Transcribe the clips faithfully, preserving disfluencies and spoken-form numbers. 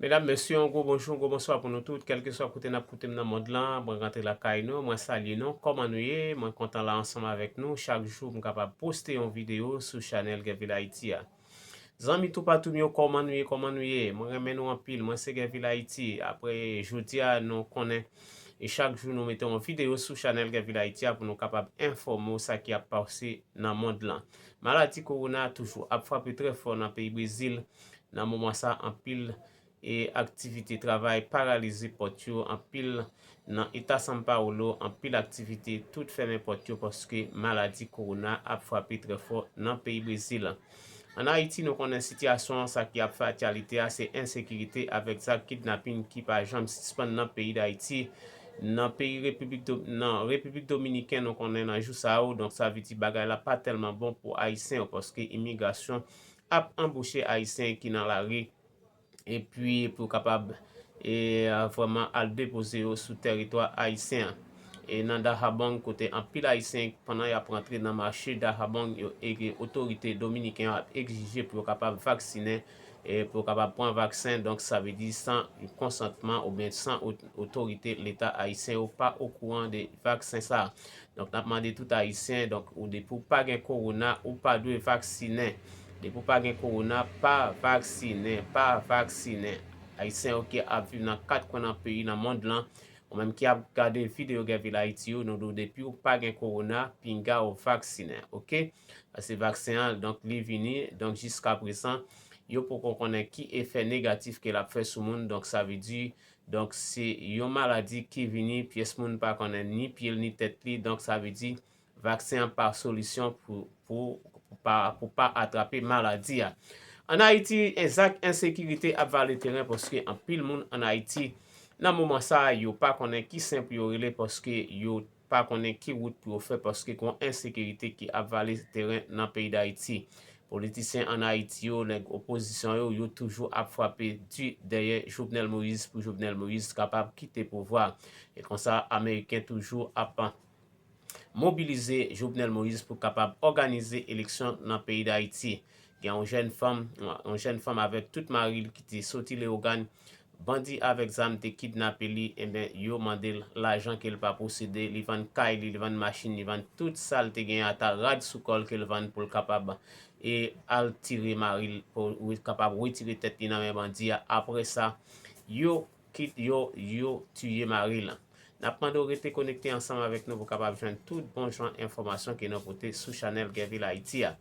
Medam, mesye, yon gwo bonjou, yon gwo bonswa pou nou tout, kèlkeswa kote n ap koute m nan mond lan, mwen rantre lakay nou, mwen salye nou, kòman nou ye? Mwen kontan la ansanm avèk nou, chak jou m kapab poste yon videyo sou chanèl Gèvil Ayiti a. Zanmi toupatou m yo, kòman nou ye, kòman nou ye? Mwen renmen nou anpil, mwen se Gèvil Ayiti. Apre jodi a, nou konnen, e chak jou nou mete yon videyo sou chanèl Gèvil Ayiti a pou nou kapab enfòme w sa ki ap pase nan mond lan. Maladi kowona toujou ap frape trè fò nan peyi Brezil. Nan moman sa, anpil e aktivite travay paralize pòt yo, anpil nan eta São Paulo, anpil aktivite tout fèmen pòt yo paske maladi kowona ap frape trè fò nan peyi Brezil. Ann Ayiti, nou konnen sitiyasyon an, sa ki ap fè aktyalite a, se ensekirite avèk zak kidnapin ki pa janm sispann nan peyi Dayiti. Nan peyi Repiblik Do-, nan Repiblik Dominiken, nou konnen nan jou sa yo, donk sa vle di bagay la pa tèlman bon pou Ayisyen yo, paske imigrasyon ap anboche Ayisyen ki nan lari, epi pou yo kapab e vrèman al depoze yo sou tèritwa ayisyen an. E nan Dajabón, kote anpil Ayisyen, pandan y ap rantre nan mache Dajabón, yo e otorite dominiken yo ap egzije pou yo kapab vaksinen, e pou yo kapab pran vaksen. Donk, sa vle di san konsantman oubyen san o-, otorite Leta ayisyen yo pa okouran de vaksen sa a. Donk, n ap mande tout Ayisyen, donk, ou depi w pa gen kowona, ou pa dwe vaksinen. Depi w pa gen kowona, pa vaksinen, pa vaksinen. Ayisyen yo ki ap viv nan kat kwen nan peyi, nan mond lan, ou menm ki ap gade videyo Gèvil Ayiti yo, nou di w depi w pa gen kowona, pinga w vaksinen, oke? Paske vaksen an, donk, li vini, donk, jiska prezan, yo poko konnen ki efè negatif ke l ap fè sou moun, donk, sa vle di, donk, se yon maladi ki vini, pyès moun pa konnen ni pye l, ni tèt li, donk, sa vle di, vaksen an pa solisyon pou, pou, pou pa, pou pa atrape maladi a. Ann Ayiti, en zak ensekirite ap vale teren paske anpil moun ann Ayiti, nan moman sa a, yo pa konnen ki sen pou yo rele paske yo pa konnen ki wout pou yo fè paske gon ensekirite ki ap vale teren nan peyi Dayiti. Politisyen ann Ayiti yo, nèg opozisyon yo, yo toujou ap frape di dèyè Jovenel Moïse pou Jovenel Moïse kapab kite pouvwa. E konsa, Ameriken toujou ap mobilize Jovenel Moïse pou kapab òganize eleksyon nan peyi Dayiti. Gen yon jèn fanm, yon jèn fanm avèk tout mari l ki te soti Leyogàn, bandi avèk zam te kidnape li, ebyen, yo mande l lajan ke l pa posede, li vann kay li, li vann machin, li vann tout sa l te genyen, ata rad sou kò l ke l vann pou l kapab e al tire mari l, pou l kapab retire tèt li nan men bandi a. Apre sa, yo kit yo, yo tiye mari l. N ap mande w rete konekte ansanm avèk nou pou w kapab jwenn tout bon jan enfòmasyon ke nou pote sou chanèl Gèvil Ayiti a.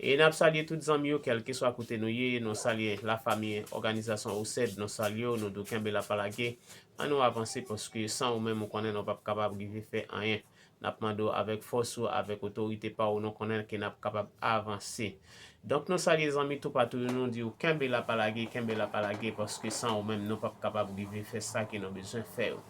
E n ap salye tout zanmi yo, kèlkeswa kote nou ye, nou salye lafanmi òganizasyon OCED, nou salye w, nou di w kenbe la pa lage. Ann nou avanse, paske san ou menm, ou konnen nou p ap kapab rive fè anyen. N ap mande w avèk fòs ou, avèk otorite pa w, nou konnen ke n ap kapab avanse. Donk, nou salye zanmi toupatou yo, nou di w kenbe la pa lage, kenbe la pa lage, paske san ou menm, nou p ap kapab rive fè sa ke nou bezwen fè yo.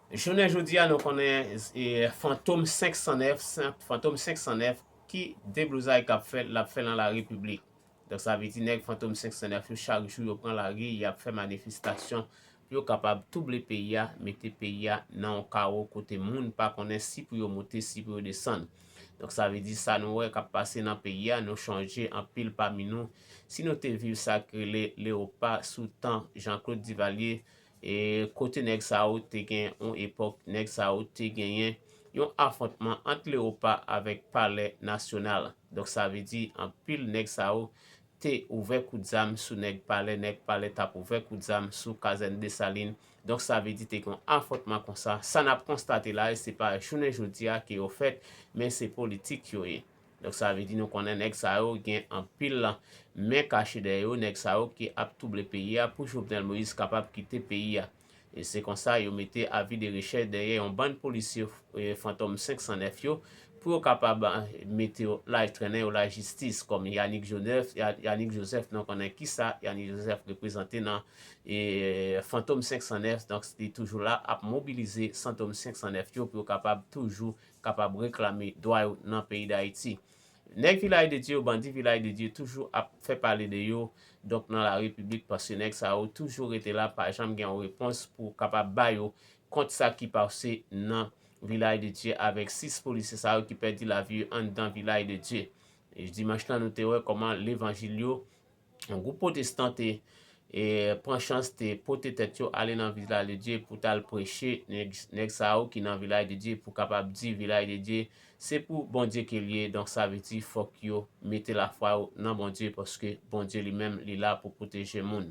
Jounen jodi a, nou konnen e, Fantom senk san nèf, Fantom senk san nèf, ki deblozay k ap fèt, l ap fè nan la Repiblik. Donk, sa vle di nèg Fantom senk san nèf yo, chak jou yo pran lari, y ap fè manifestasyon pou yo kapab twouble peyi a, mete peyi a nan yon kawo kote moun pa konnen si pou yo monte, si pou yo desann. Donk, sa vle di sa nou wè k ap pase nan peyi a, nou chonje anpil pami nou, si nou te viv sa k rele Leopa sou tan Jean Claude Duvalier, e kote nèg sa yo te gen yon epòk, nèg sa yo te genyen yon afwontman ant Leopa avèk Palè Nasyonal. Donk, sa vle di anpil nèg sa yo te ouvè kout zam sou nèg Palè, nèg Palè t ap ouvè kout zam sou kazèn Desalin. Donk, sa vle di te gen yon afwontman konsa. Sa n ap konstate la, e se pa jounen jodi a ke yo fèt, men se politik yo ye. Donk, sa vle di nou konnen nèg sa yo gen anpil men kache dèyè yo, nèg sa yo ki ap twouble peyi a pou Jovenel Moïse kapab kite peyi a. E se konsa yo mete avi de rechèch dèyè yon bann polisye e, Fantom senk san nèf yo pou yo kapab e, mete yo la, trennen yo lajistis, kòm Yanick Joseph, Ya-, Yanick Joseph, nou konnen kisa Yanick Joseph reprezante nan e, Fantom senk san nèf, donk, li toujou la ap mobilize Fantom senk san nèf yo pou yo kapab toujou kapab reklame dwa yo nan peyi Dayiti. Nèg Vilaj de Dye yo, bandi Vilaj de Dye toujou ap fè pale de yo, donk, nan la Repiblik, paske nèg sa yo toujou rete la, pa janm gen yon repons pou kapab ba yo kont sa ki pase nan Vilaj de Dye avèk sis polisye sa yo ki pèdi lavi yo anndan Vilaj de Dye. E dimanch lan, nou te wè kòman levanjil yo, yon gwoup pwotestan te e pran chans te pote tèt yo ale nan Vilaj de Dye pou t al preche nèg, nèg sa yo ki nan Vilaj de Dye pou kapab di Vilaj de Dye se pou Bondye ke l ye. Donk sa vle di fòk yo mete lafwa yo nan Bondye paske Bondye li menm li la pou pwoteje moun.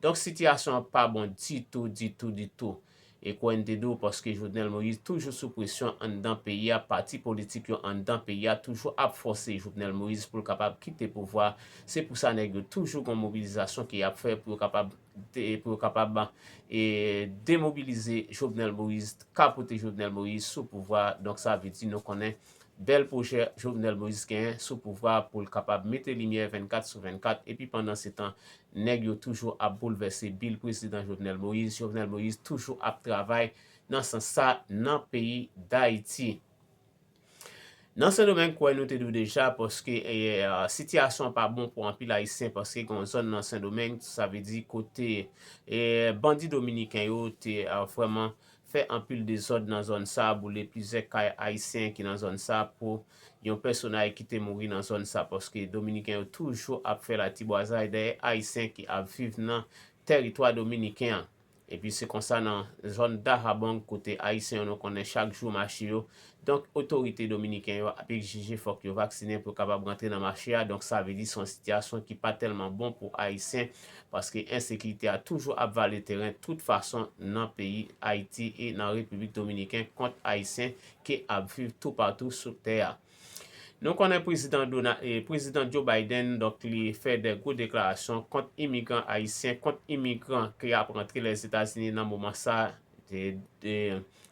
Donk sitiyasyon an pa bon ditou, ditou, ditou. E kwè n te di w paske Jovenel Moïse toujou sou presyon anndan peyi a, pati politik yo anndan peyi a toujou ap fòse Jovenel Moïse pou l kapab kite pouvwa. Se pou sa nèg yo toujou gon mobilizasyon ke y ap fè pou yo kapab de- pou yo kapab e, demobilize Jovenel Moïse, kapote Jovenel Moïse sou pouvwa. Donk sa vle di nou konnen bèl pwojè Jovenel Moïse genyen sou pouvwa pou l kapab mete limyè vennkat sou vennkat. Epi pandan se tan, nèg yo toujou ap boulvèse bil prezidan Jovenel Moïse. Jovenel Moïse toujou ap travay nan sans sa nan peyi Dayiti. Nan Sendomeng, kwè nou te di w deja, paske e, sitiyasyon pa bon pou anpil Ayisyen, paske gen yon zòn nan Sendomeng, sa vle di kote e, bandi dominiken yo te a, vrèman fè anpil dezòd nan zòn sa, boule plizyè kay ayisyen ki nan zòn sa pou yon pèsonaj ki te mouri nan zòn sa, paske dominiken yo toujou ap fè latibwazay dèyè ayisyen ki ap viv nan tèritwa dominiken an. Epi se konsa nan zòn Dahabang kote ayisyen yo nou konnen chak jou mache yo. Donk otorite dominiken yo ap egzije fòk yo vaksinen pou yo kapab rantre nan mache a. Donk sa vle di se yon sitiyasyon ki pa tèlman bon pou ayisyen paske ensekirite a toujou ap vale teren tout fason nan peyi Ayiti e nan Repiblik Dominiken kont ayisyen ki ap viv toupatou sou tè a. Nou konnen prezidan Donald, eh, prezidan Joe Biden, donk li fè de gwo deklarasyon kont imigran ayisyen, kont imigran ki ap rantre Lèzetazini nan moman sa. De, de,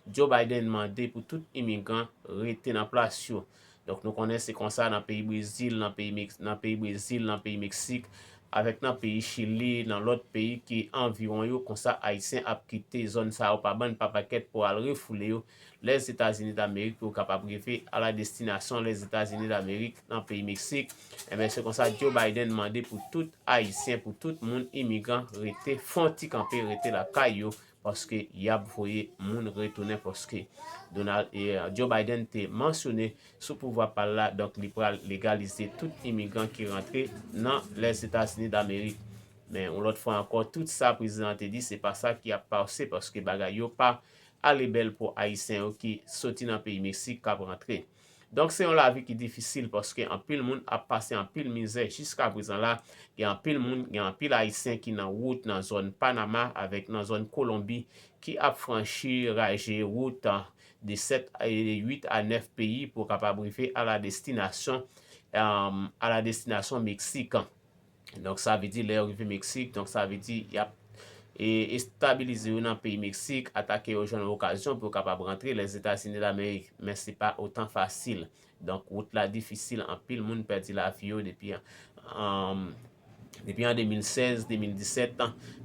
Joe Biden mande pou tout imigran rete nan plas yo. Donk nou konnen se konsa nan peyi Brezil, nan peyi Mex- nan peyi Brezil, nan peyi Meksik, avèk nan peyi Chili, nan lòt peyi ki anviwon yo, konsa ayisyen ap kite zòn sa yo pa bann pa pakèt pou al refoule yo Lèzetazini Damerik pou yo kapab rive a la destinasyon Lèzetazini Damerik nan peyi Meksik. Enben se konsa Joe Biden mande pou tout ayisyen, pou tout moun imigran rete fon ti kanpe, rete lakay yo paske y ap voye moun retounen paske Donald, e, Joe Biden te mansyone sou pouvwa pa l la, donk li pral legalize tout imigran ki rantre nan Lèzetazini Damerik. Men yon lòt fwa ankò, tout sa prezidan an te di, se pa sa ki ap pase paske bagay yo pa ale bèl pou ayisyen yo ki soti nan peyi Meksik k ap rantre. Donk se yon lavi ki difisil paske anpil moun ap pase anpil mizè jiska prezan la. Gen anpil moun, gen anpil ayisyen ki nan wout nan zòn Panama avèk nan zòn Kolonbi ki ap franchi raje wout de sèt, uit a nèf peyi pou kapab rive a la destinasyon, a la destinasyon Meksik. Donk sa vle di lè yo rive Meksik, donk sa vle di y ap e, estabilize yo nan peyi Meksik, ata ke yo jwenn okazyon pou yo kapab rantre Lèzetazini Damerik. Men se pa otan fasil. Donk wout la difisil, anpil moun pèdi lavi yo depi an depi an de mil sèz, de mil disèt.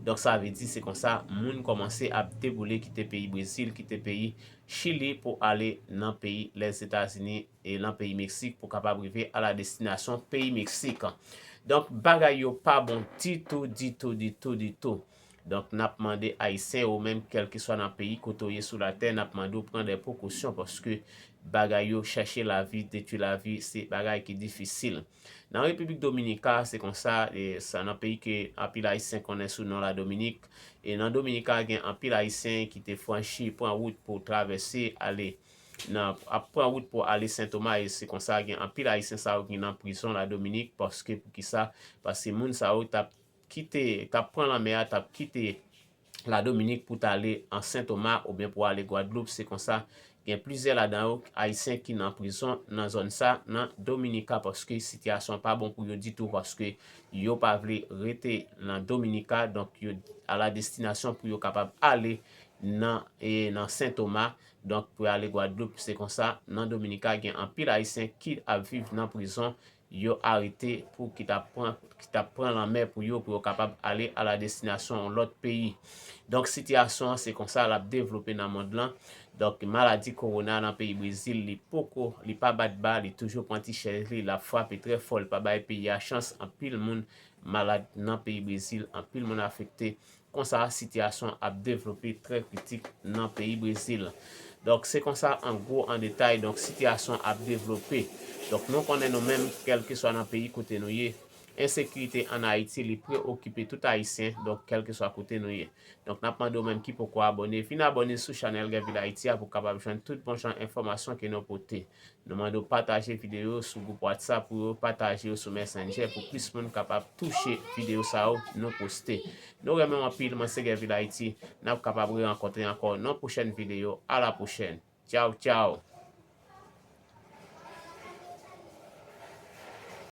Donk sa vle di se konsa moun kòmanse ap deboule kite peyi Brezil, kite peyi Chili pou ale nan peyi Lèzetazini e nan peyi Meksik pou kapab rive a la destinasyon peyi Meksik. Donk bagay yo pa bon ditou, ditou, ditou, ditou. Donk n ap mande ayisyen ou menm kèlkeswa nan peyi kote w ye sou latè, n ap mande w pran de prekosyon paske bagay yo chèche lavi, detwi lavi, se bagay ki difisil. Nan Repiblik Dominika, se konsa, e sa nan peyi ke anpil ayisyen konnen sou non la Dominik. E nan Dominika, gen anpil ayisyen ki te franchi, pran wout pou travèse, ale nan, ap pran wout pou ale Sentoma. E se konsa, gen anpil ayisyen sa yo ki nan prizon la Dominik. Paske, poukisa? Paske moun sa yo t ap kite, t ap pran lanmè a, t ap kite la Dominik pou t ale an Sentoma oubyen pou ale Gwadloup. Se konsa, gen plizyè ladan yo, ayisyen ki nan prizon nan zòn sa, nan Dominika, paske sitiyasyon pa bon pou yo ditou, paske yo pa vle rete nan Dominika, donk yo a la destinasyon pou yo kapab ale nan, e, nan Sentoma, donk pou yo ale Gwadloup. Se konsa, nan Dominika, gen anpil ayisyen ki ap viv nan prizon, yo arete pou ki t ap pran, ki t ap pran lanmè pou yo, pou yo kapab ale a la destinasyon yon lòt peyi. Donk sitiyasyon an se konsa l ap devlope nan mond lan. Donk maladi kowona nan peyi Brezil, li poko, li pa bat ba, li toujou pran ti chèz li, l ap frape trè fò, li pa bay peyi a chans. Anpil moun malad nan peyi Brezil, anpil moun afekte. Konsa, sitiyasyon ap devlope trè kritik nan peyi Brezil. Donk, se konsa, an gwo, an detay, donk, sitiyasyon ap devlope. Donk, nou konnen nou menm, kèlkeswa nan peyi kote nou ye, ensekirite ann Ayiti, li preokipe tout Ayisyen, donk, kèlkeswa kote nou ye. Donk, n ap mande w menm ki poko abòne, vin abòne sou chanèl Guerville Haïti a pou w kapab jwenn tout bon jan enfòmasyon ke nou pote. Nou mande w pataje videyo sou gwoup WhatsApp ou yo, pataje yo sou Messenger pou plis moun kapab touche videyo sa yo nou poste. Nou renmen w anpil, mwen se Guerville Haïti. N ap kapab rerankontre ankò nan pwochèn videyo. A la pwochèn. Tchaw, tchaw.